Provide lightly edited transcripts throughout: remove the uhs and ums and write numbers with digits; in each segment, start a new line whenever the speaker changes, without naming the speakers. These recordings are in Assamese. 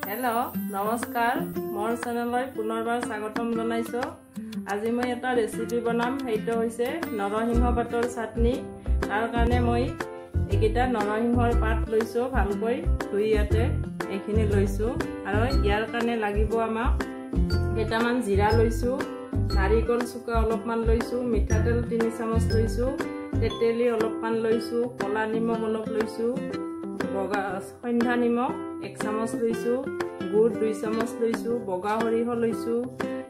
হেল্ল' নমস্কাৰ, মোৰ চেনেললৈ পুনৰবাৰ স্বাগতম জনাইছোঁ। আজি মই এটা ৰেচিপি বনাম, সেইটো হৈছে নৰসিংহ পাতৰ চাটনি। তাৰ কাৰণে মই এইকেইটা নৰসিংহৰ পাত লৈছোঁ, ভালকৈ ধুই ইয়াতে এইখিনি লৈছোঁ। আৰু ইয়াৰ কাৰণে লাগিব আমাক কেইটামান জিৰা লৈছোঁ, নাৰিকল চুকা অলপমান লৈছোঁ, মিঠাতেল 3 চামুচ লৈছোঁ, তেতেলী অলপমান লৈছোঁ, ক'লা নিমখ অলপ লৈছোঁ, বগা সন্ধ্যা নিমখ 1 চামুচ লৈছোঁ, গুড় 2 চামুচ লৈছোঁ, বগা সৰিয়হ লৈছোঁ,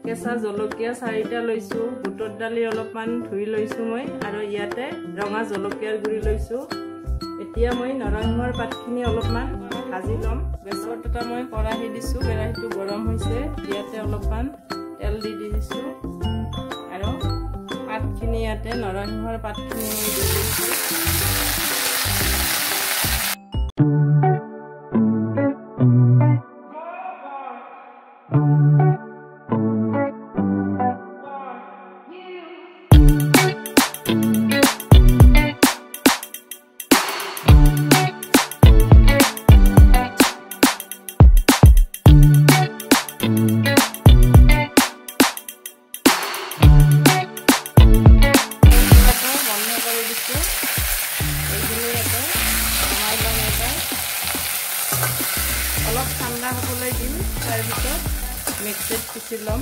কেঁচা জলকীয়া 4টা লৈছোঁ, বুটৰ দালি অলপমান ধুই লৈছোঁ মই, আৰু ইয়াতে ৰঙা জলকীয়াৰ গুড়ি লৈছোঁ। এতিয়া মই নৰসিংহৰ পাতখিনি অলপমান ভাজি ল'ম। গেছত এটা মই কেৰাহী দিছোঁ, কেৰাহীটো গৰম হৈছে, ইয়াতে অলপমান তেল দি দিছোঁ আৰু পাতখিনি ইয়াতে নৰসিংহৰ পাতখিনি মই দি দিছোঁ। অলপ ঠাণ্ডা হ'বলৈ দিম, তাৰপিছত মিক্সিত পিচি ল'ম।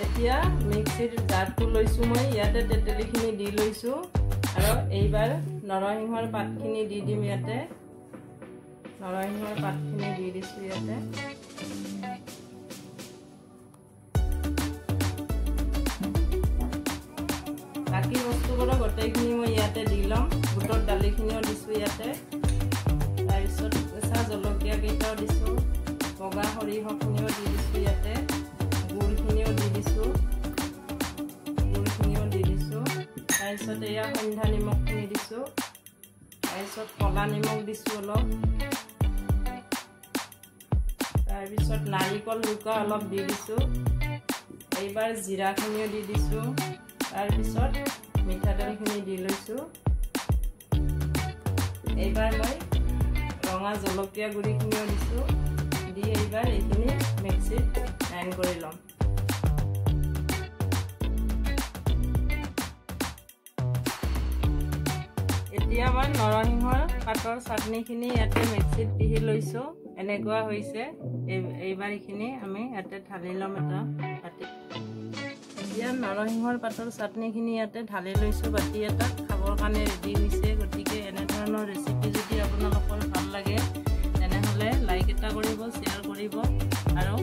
এতিয়া মিক্সিৰ জাৰটো লৈছোঁ মই, ইয়াতে তেতেলীখিনি দি লৈছোঁ আৰু এইবাৰ নৰসিংহৰ পাতখিনি দি দিম। ইয়াতে নৰসিংহৰ পাতখিনি দি দিছোঁ ইয়াতে। বাকী বস্তুবোৰো গোটেইখিনি মই ইয়াতে দি ল'ম। বুটৰ দালিখিনিও দিছোঁ ইয়াতে, তাৰপিছত কেঁচা জলকীয়া কেইটাও দিছোঁ, বগা সৰিয়হখিনিও দি দিছোঁ ইয়াতে, গুড়খিনিও দি দিছোঁ, গুড়খিনিও দি দিছোঁ। তাৰপিছত এয়া সন্ধ্যা নিমখখিনি দিছোঁ, তাৰপিছত ক'লা নিমখ দিছোঁ অলপ, তাৰপিছত নাৰিকল ৰুকা অলপ দি দিছোঁ, এইবাৰ জিৰাখিনিও দি দিছোঁ, তাৰপিছত মিঠাতেলখিনি দি লৈছোঁ। এইবাৰ মই ৰঙা জলকীয়া গুড়িখিনিও দিছোঁ, দি এইবাৰ এইখিনি মিক্সিত গ্ৰাইণ্ড কৰি ল'ম। এতিয়া মই নৰসিংহৰ পাতৰ চাটনিখিনি ইয়াতে মিক্সিত পিহি লৈছোঁ, এনেকুৱা হৈছে। এইবাৰ এইখিনি আমি ইয়াতে ঢালি ল'ম এটা বাতি। এতিয়া নৰসিংহৰ পাতৰ চাটনিখিনি ইয়াতে ঢালি লৈছোঁ বাতি এটাত, খাবৰ কাৰণে ৰেডি হৈছে। গতিকে এনেধৰণৰ ৰেচিপি যদি আপোনালোকৰ ভাল লাগে তেনেহ'লে লাইক এটা কৰিব, শ্বেয়াৰ কৰিব আৰু